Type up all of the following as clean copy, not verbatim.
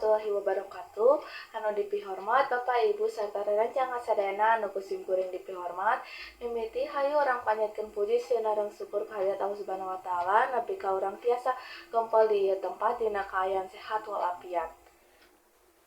Warahmatullahi wabarakatuh. Anu dipihormat Bapak, Ibu, sarta rerencangan sadayana anu ku simkuring dipihormat. Mimiti hayu urang panjatkeun puji sareng syukur kehadirat Allah Subhanahu wa Taala nepi ka urang tiasa kempel di ieu tempat dina kaayaan sehat walafiat.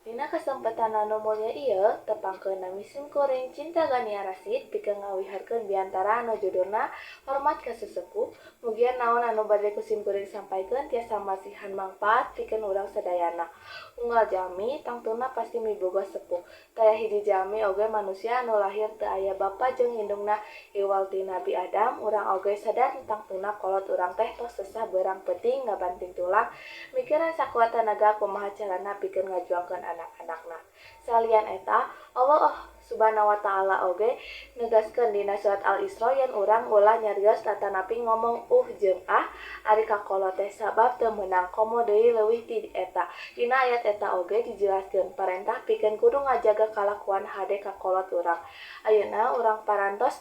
Dina kesempatan anu mulia ieu, tepangkeun nami simkuring Cinta Gania Rasid pikeun ngawiharkeun biantara anu judulna Hormat ka Sesepuh. Mugia naon anu bade ku simkuring sampaikeun tiasa masihan mangpaat pikeun urang sadayana. Unggal jalmi tangtuna pasti miboga sepuh. Taya hiji jalmi oge manusia anu lahir teu aya bapa jeung indungna iwal ti Nabi Adam. Urang oge sadar tangtuna kolot urang teh tos sesah beurang peuting ngabanting tulang mikiran sakuat tanaga kumaha carana pikeun ngajuangkeun anak-anakna. Salian eta, Allah Subhanahu wa Ta'ala oge negaskeun dina surat Al-Isra yen urang ulah nyarios atanapi ngomong uh jeung ah ari ka kolot teh, sabab teu meunang, komo deui leuwih ti eta. Dina ayat eta oge dijelaskeun parentah pikeun kudu ngajaga kalakuan hade ka kolot urang. Ayeuna urang parantos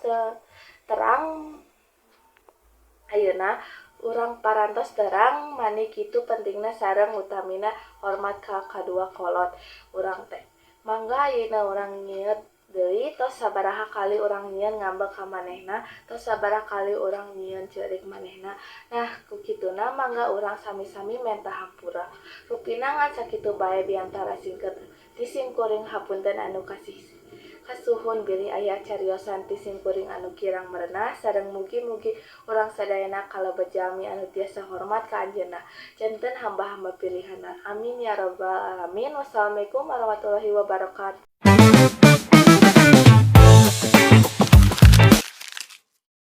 terang mani kitu pentingna sareng utamina hormat ka kadua kolot urang teh. Mangga ayeuna urang nginget deui, tos sabaraha kali urang nyieun ngambek ka manehna, tos sabaraha kali urang nyieun ceurik manehna? Nah, ku kituna mangga urang sami-sami menta hampura. Rupina ngan sakitu bae biantara singket ti simkuring. Hapunten anu kasih kasuhun bilih aya cariosan ti simkuring anu kirang merenah, sareng mugi-mugi urang sadayana kalebet jalmi anu tiasa hormat ka anjeunna, janten hamba-hamba pilihanna. Amin ya rabbal alamin. Wassalamualaikum warahmatullahi wabarakatuh.